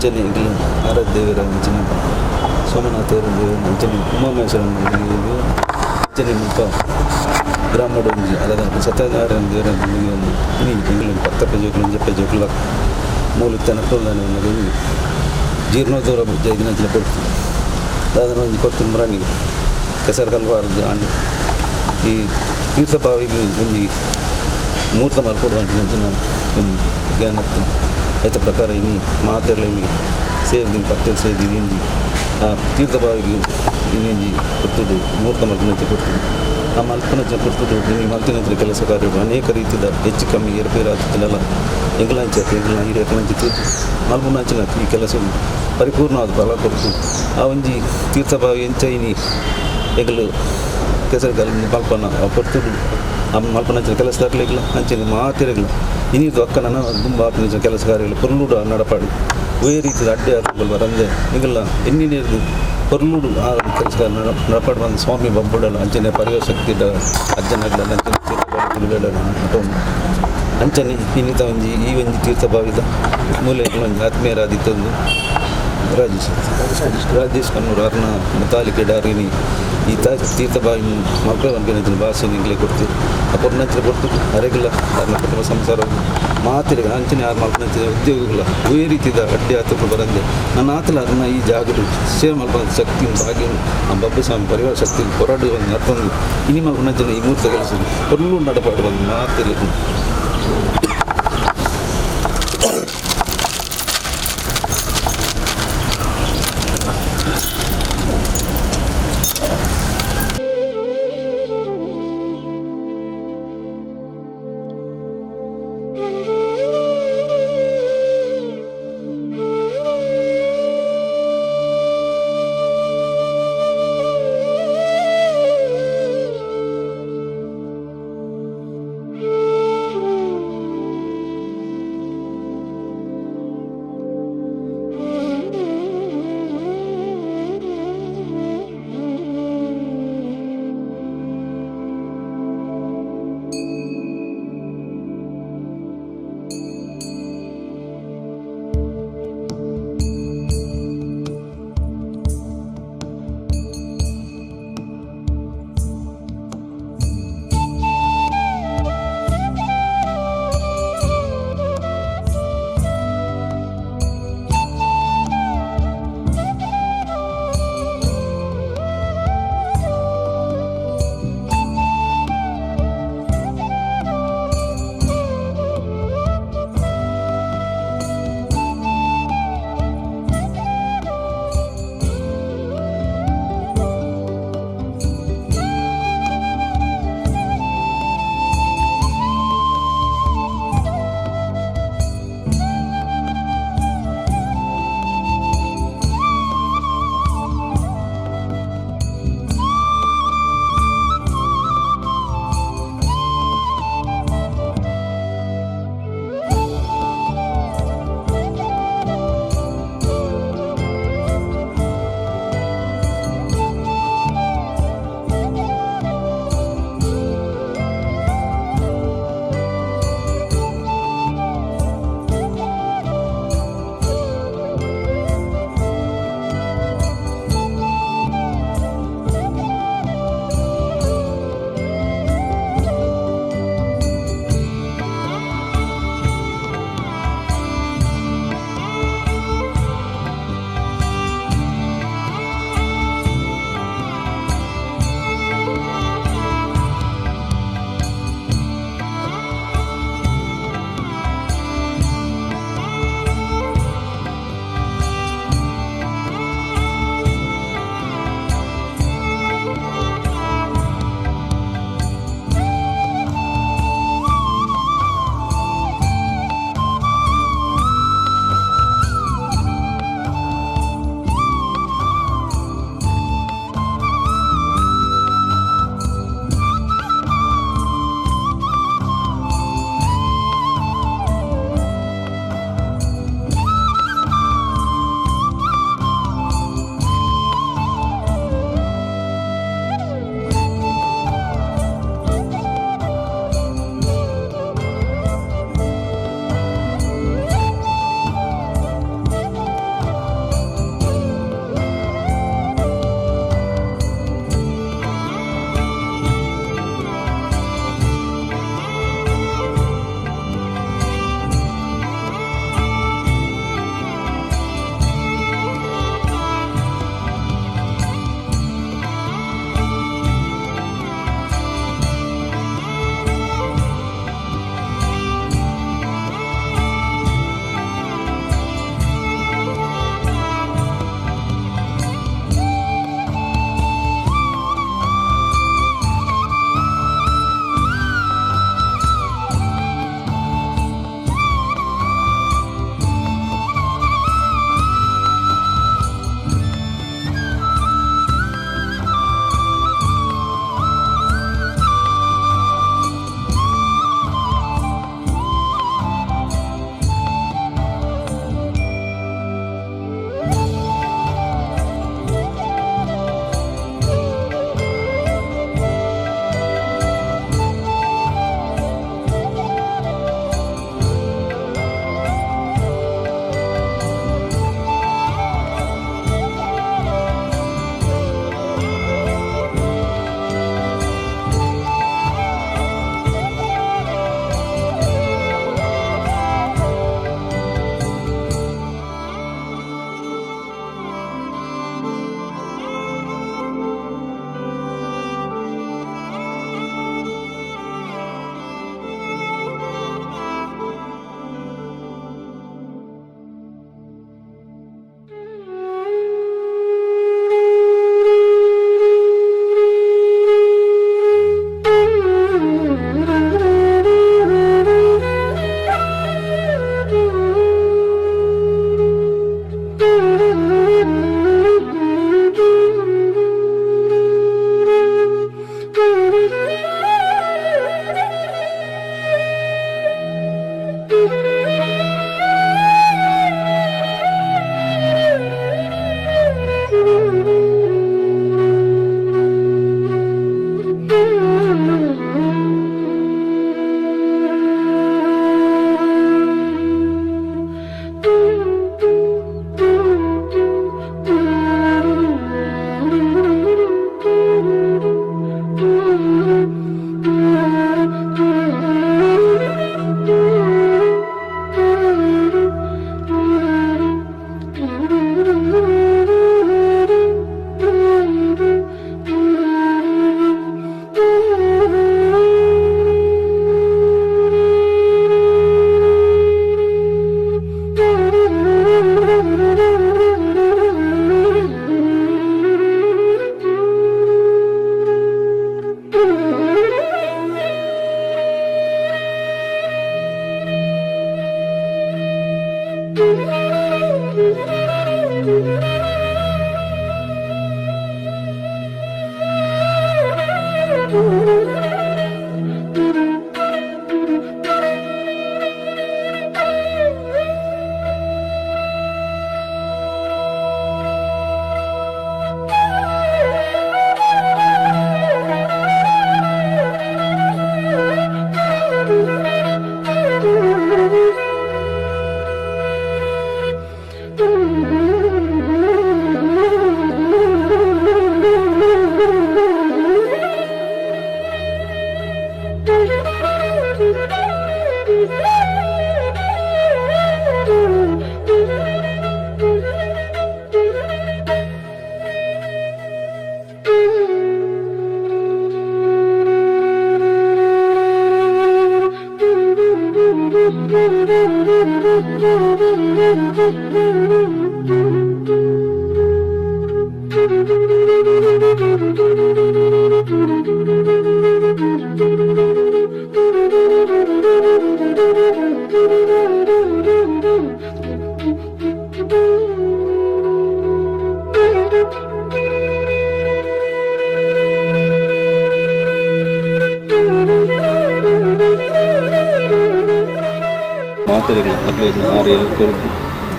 ಅಂಚನೆ ಎಂಕಲ್ನ ಆರಾಧ್ಯ ದೇವೆರ್ ಅಂಚಿನ ಸೋಮನಾಥೆರ್ ಅಂಚನೆ ಉಮಾಮಹೇಶ್ವರ ಅಂಚನೆ ಮುಲ್ಪ ಗ್ರಾಮಡ್ ಒಂಜಿ ಅಲದ ಸತ್ಯನಾರಾಯಣ ದೇವರ ಇನಿ ಎಂಕಲ್ನ ಪತ್ತಪ್ಪೆ ಜೋಕುಲು ಒಂಜಪ್ಪೆ ಜೋಕುಲ ಮೂಲು ಇತ್ತನ ಜೀರ್ಣೋದ್ಧಾರ ಜೈದಿನಂಚಿನ ಪೊರ್ತು ದಾದನ ಒಂಜಿ ಪೊರ್ತು ಮುರಾನಿ ಕೆಸರು ಕಲ್ವಾರ್ದು ಆಂಡ್ ಈ ತೀರ್ಥಬಾವಿಗೆ ಒಂಜಿ ಮೂರ್ತ ಮಲ್ಪೊಡು ಅಂಚಿನ ಒಂಜಿ ಜ್ಞಾನ ಐತ ಪ್ರಕಾರ ಇನಿ ಮಾತೆರ್ಲ ಇನಿ ಸೇರ್ದಿನ ಪತ್ತೆ ಸೇರ್ದಿ ಒಂಜಿ ಆ ತೀರ್ಥಬಾವಿಗೆ ಇನ್ನೊಂಜಿ ಪೊರ್ತುಡು ಮೂರ್ತ ಮಲ್ಪುನಂಚ ಪೊರ್ತುಡು ಆ ಮಲ್ಪುನಂಚಿನ ಪೊರ್ತುಡು ಇನಿ ಮಲ್ತಿನಂಚಿನ ಕೆಲಸ ಕಾರ್ಯಗಳು ಅನೇಕ ರೀತಿಯ ಹೆಚ್ಚು ಕಮ್ಮಿ ಏರುಪೇರು ಆತಿತ್ತಲ್ಲ ಎಂಕಲಂಚ ಎಂಕಲ್ನ ಹಿರಿಯಕಲಂಚ ಮಲ್ಪುನಂಚಿನ ಈ ಕೆಲಸ ಪರಿಪೂರ್ಣವಾದ ಫಲ ಕೊಡ್ತು ಆ ಒಂಜಿ ತೀರ್ಥಬಾವಿ ಎಂಚ ಇನಿ ಎಂಕಲು ಕೆಸರು ಕಲ್ ಮಲ್ಪನ ಆ ಪೊರ್ತುಡು ಆ ಮಲ್ಪನಂಚಿನ ಕೆಲಸದಾಗಲಿಲ್ಲ ಅಂಚಿನ ಮಾತಿರಗಿಲ್ಲ ಇನಿದು ಅಕ್ಕನ ದುಂಬ ಆಪಿನ ಕೆಲಸ ಕಾರ್ಯಗಳು ಪೊರ್ಲುಡು ನಡಪಾಡು ಒಯೇ ರೀತಿಯ ಅಡ್ಡೆ ಆತುಗಳು ಬರಂದೆ ಎಂಕಲ್ನ ಎನ್ನಿನೇರ್ದು ಪೊರ್ಲುಡು ಆ ಕೆಲಸ ನಡಪಾಡು ಬಂದು ಸ್ವಾಮಿ ಬಬ್ಬುಡಲ ಅಂಚನೆ ಪರಿವಾರ ಶಕ್ತಿ ಅಜ್ಜನಗ್ಲ ಅಂಚನೆ ತೀರ್ಥಬಾವಿ ಅಂಚನೆ ಇನ್ನಿತ ಒಂಜಿ ಈ ಒಂಜಿ ತೀರ್ಥಬಾವಿದ ಮೂಲೆ ಒಂಜಿ ಆತ್ಮೀಯರಾದಿತ್ತೊಂದು ರಾಜೇಶ್ ರಾಜೇಶ್ ಕನ್ನೂರು ಅರ್ನ ಮುತಾಲಿಕೆ ಡಾರಿನಿ ಈ ತೀರ್ಥಬಾವಿ ಮಕ್ಕಳ ಒಂದು ಭಾಷೆ ಇಂಗ್ಲೇ ಕೊಡ್ತೀವಿ ಆ ಪೊರ್ನಂಚಿನ ಕೊಡ್ತು ಅರೆಗಿಲ್ಲ ಅರ್ನ ಕುಟುಂಬ ಸಂಸಾರ ಮಾತಿರಿಗೆ ಅಂಚನೆ ಆರು ಮಲ್ಪನಂಚಿನ ಉದ್ಯೋಗಗಳ ಒಯೇ ರೀತಿಯ ಅಡ್ಡಿ ಆತುಗಳು ಬರಂದೆ ನನ್ನ ಆತಲ ಅರ್ನ ಈ ಜಾಗರು ಸೇವೆ ಮಲ್ಪನ ಶಕ್ತಿ ಭಾಗ್ಯ ಆ ಬಬ್ಬು ಸ್ವಾಮಿ ಪರಿವಾರ ಶಕ್ತಿ ಹೊರಡು ಒಂದು ಅರ್ಥೊಂದು ಇನಿ ಮಲ್ಪನಂಚಿನ ಈ ಮೂರ್ತ ಕೆಲಸ ಪೊರ್ಲು ನಡಪಾಡು ಬಂದು ಮಾತಿರಿಗೆ.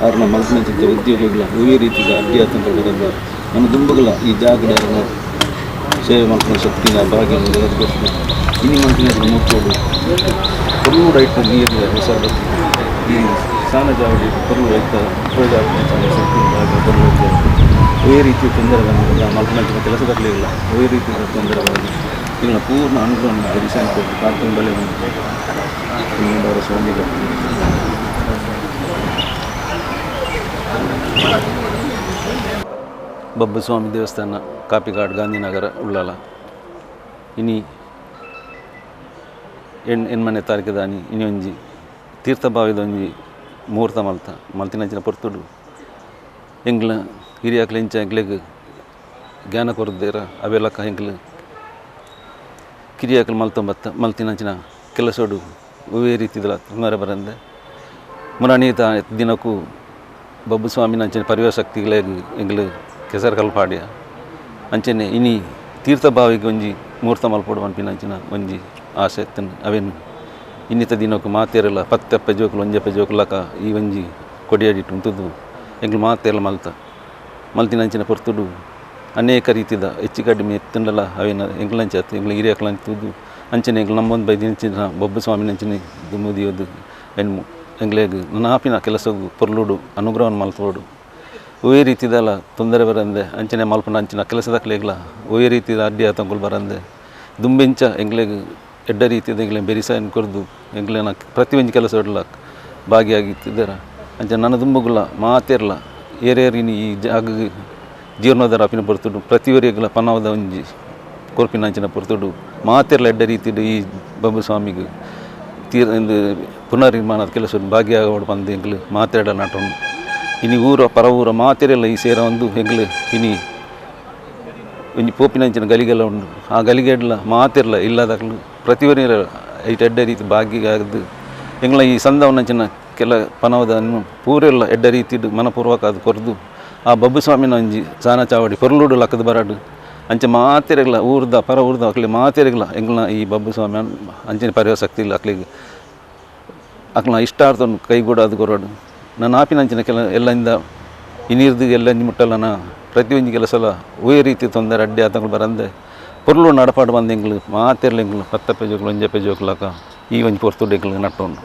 ಆರ್ನ ಮನಸ್ಸಿನ ಉದ್ಯೋಗಗಳ ಒವ್ವೇ ರೀತಿಯ ಅಡ್ಡಿ ಆತಂಕಗಳು ನಮ್ಮ ದುಂಬುಗಳ ಈ ಜಾಗದ ಸೇವೆ ಮಾಡ್ಕೊಂಡು ಶಕ್ತಿನ ಭಾಗ್ಯ ಇನಿ ಮಂತಿನ ಮುಟ್ಟೋಡು ಕೊಲ್ಲೂರು ರೈತ ನೀರಿನ ಹೊಸ ಈ ಸ್ನಾನ ಜಾವಡಿ ಕೊಲ್ಲೂರು ರೈತ ಶಕ್ತಿ ಭಾಗ್ಯ ಕೊಲ್ಲೂರು ಒವ್ವೇ ರೀತಿಯ ತೊಂದರೆ ಬಂದಿಲ್ಲ ಮಲ್ಪನಂಚಿನ ಕೆಲಸದಲ್ಲಿಲ್ಲ ಒವ್ವೇ ರೀತಿಯ ತೊಂದರೆ ಬರಲಿ ಇದನ್ನ ಪೂರ್ಣ ಅನುಗ್ರಹ ರಿಸೈನ್ ಕೊಟ್ಟು ಕಾರ್ಯಕ್ರಮದಲ್ಲಿ ಅವರ ಸ್ವಾಮಿಗಳು ಬಬ್ಬುಸ್ವಾಮಿ ದೇವಸ್ಥಾನ ಕಾಪಿಕಾಡ್ ಗಾಂಧಿನಗರ ಉಳ್ಳಾಲ ಇನಿ ಎಣ್ಮನೆ ತಾರೀಕು ಇನಿ ಒಂಜಿ ತೀರ್ಥಬಾವಿದ ಒಂಜಿ ಮುಹೂರ್ತ ಮಲ್ತ ಮಲ್ತಿನಂಚಿನ ಪೊರ್ತುಡು ಎಂಗ್ಲ ಹಿರಿಯಾಕ್ಲ ಇಂಚ ಎಂಗ್ಲೆಗ್ ಜ್ಞಾನ ಕೊರದೇರ ಅವೆಲ್ಲಕ್ಕ ಎಂಗ್ಲ ಕಿರಿಯಾಕ್ಲು ಮಲ್ತೊಂಬತ್ತ ಮಲ್ತಿನಂಚಿನ ಕೆಲಸೋಡು ಒವ್ವೇ ರೀತಿದಲ ತೊಂದರೆ ಬರಂದೆ ಮುರಾಣಿ ದಿನಕ್ಕೂ ಬಬ್ಬುಸ್ವಾಮಿ ನಂಚಿನ ಪರಿವಾರ ಶಕ್ತಿಗಳೇ ಎಂಗ್ಲು ಕೆಸರು ಕಲ್ಪಾಡ್ಯ ಅಂಚನೆ ಇನಿ ತೀರ್ಥಬಾವಿಗೆ ಒಂಜಿ ಮುಹೂರ್ತ ಮಲ್ಪೊಡು ಪನ್ಪಿನಂಚಿನ ಒಂಜಿ ಆಸೆ ಅವೇನು ಇನ್ನಿತ ದಿನಕ್ಕೂ ಮಾತೇರಲ್ಲ ಪತ್ತೆಪ್ಪೆ ಜೋಕುಲು ಒಂಜಪ್ಪೆ ಜೋಕುಲಕ ಈ ಒಂಜಿ ಕೊಡಿಯಡಿಟ್ಟು ಉಂತುದು ಎಂಗ್ಲು ಮಾತೇರಲ್ಲ ಮಲ್ತ ಮಲ್ತಿನಂಚಿನ ಪೊರ್ತುಡು ಅನೇಕ ರೀತಿದ ಹೆಚ್ಚು ಕಡಿಮೆ ಎತ್ತಂಡಲ ಅವೇನ ಎಂಗ್ಲಂಚ ಎಂಗ್ಲು ಹಿರಿಯಕ್ಲಂತುದು ಅಂಚನೆ ಎಂಗ್ಲು ನಮ್ಮೊಂದು ಬೈದಿನಂಚಿನ ಬಬ್ಬುಸ್ವಾಮಿ ನಂಚಿನ ದುಮ್ಮುದಿಯೋದು ಎನ್ಮು ಎಂಗ್ಲೆಗ್ ನಾಪಿನ ಕೆಲಸಗು ಪೊರ್ಲುಡು ಅನುಗ್ರಹವನ್ನು ಮಲ್ತೋಡು ಒವ್ವೇ ರೀತಿದಲ್ಲ ತೊಂದರೆ ಬರಂದೆ ಅಂಚನೆ ಮಲ್ಪನ ಅಂಚಿನ ಕೆಲಸದಕ್ಲೆಗ್ಲ ಒವ್ವೇ ರೀತಿದ ಅಡ್ಡಿ ಆತಂಕುಲು ಬರಂದೆ ದುಂಬೆಂಚ ಎಂಗ್ಲೆಗ್ ಎಡ್ಡ ರೀತಿದ ಎಂಗ್ಲೆ ಬೆರಿಸಾಯನ್ ಕೊರ್ದು ಎಂಗ್ಲೆನ ಪ್ರತಿಯೊಂಜಿ ಕೆಲಸ ಭಾಗಿಯಾಗಿತ್ತಿದ್ದಾರ ಅಂಚ ನನ್ನ ದುಂಬುಗುಲ ಮಾತೇರ್ಲ ಏರೇರಿನಿ ಈ ಜಾಗ ಜೀರ್ಣೋದ್ಧಾರ ಅಪಿನ ಪೊರ್ತುಡು ಪ್ರತಿಯೊರಿಗ್ಲ ಪನವದ ಒಂಜಿ ಕೊರ್ಪಿನ ಅಂಚಿನ ಪೊರ್ತುಡು ಮಾತೇರ್ಲ ಎಡ್ಡ ರೀತಿಡ್ ಈ ಬಬ್ಬುಸ್ವಾಮಿಗ್ ತೀರ್ ಪುನರ್ನಿರ್ಮಾಣದ ಕೆಲಸ ಭಾಗಿಯಾಗೋಡು ಪಂದ್ ಎಂಕ್ಲು ಮಾತೆರ್ಡ ನಾಟೊಂಡು ಇನಿ ಊರ ಪರ ಊರ ಮಾತೆರೆಲ್ಲ ಈ ಸೇರ ಒಂದು ಎಂಕ್ಲು ಇನಿ ಒಂಜಿ ಪೋಪಿನಂಚಿನ ಗಲಿಗೆಲ್ಲ ಉಂಡು ಆ ಗಲಿಗೆಡ್ಲ ಮಾತೆರ್ಲ ಇಲ್ಲದಕ್ಲು ಪ್ರತಿಯೊರಿ ಐಟ್ ಎಡ್ಡೆ ರೀತಿ ಭಾಗಿಯಾಗದು ಎಂಗ್ಲ ಈ ಸಂದವನಂಚಿನ ಕೆಲ ಪನವದನ್ನು ಪೂರೆಲ್ಲ ಎಡ್ಡೆ ರೀತಿಡ್ ಮನಪೂರ್ವಕ ಅದು ಕೊರ್ದು ಆ ಬಬ್ಬುಸ್ವಾಮಿನ ಒಂಜಿ ಸಾನ ಚಾವಡಿ ಪೊರ್ಲುಡು ಲಕ್ಕದ ಬರಡು ಅಂಚೆ ಮಾತೆರೆಗ್ಲ ಊರ್ದ ಪರ ಊರ್ದ ಅಕ್ಲೆ ಮಾತೆರೆಗ್ಲ ಎಂಗ್ಲ ಈ ಬಬ್ಬುಸ್ವಾಮಿ ಅಂಚಿನ ಪರಿವಾರ ಶಕ್ತಿ ಇಲ್ಲ ಅಕ್ಲಿಗೆ ಅಕ್ಲ ಇಷ್ಟಾರ್ಥವನ್ನು ಕೈಗೂಡ ಅದು ಕೊರಡು ನಾನು ಆಪಿನಂಚಿನ ಕೆಲ ಎಲ್ಲದಿಂದ ಇನ್ನೀರ್ದು ಎಲ್ಲ ಮುಟ್ಟಲ್ಲ ನಾ ಪ್ರತಿಯೊಂದು ಕೆಲಸಲ ಒವ್ವೇ ರೀತಿ ತೊಂದರೆ ಅಡ್ಡಿ ಆತಂಕಲು ಬರಂದೆ ಪೊರ್ಲು ನಡಪಾಡು ಬಂದು ಎಂಗ್ಲು ಮಾತೆರ್ಲ ಎಂಗ್ಲು ಪತ್ತಪ್ಪೆ ಜೋಕ್ಲು ಒಂಜಪ್ಪೆ ಜೋಕ್ಲಕ ಈ ಒಂಜಿ ಪೊರ್ತುಡು ಎಂಗ್ಲು ನಟ್ಟೊಂಡು.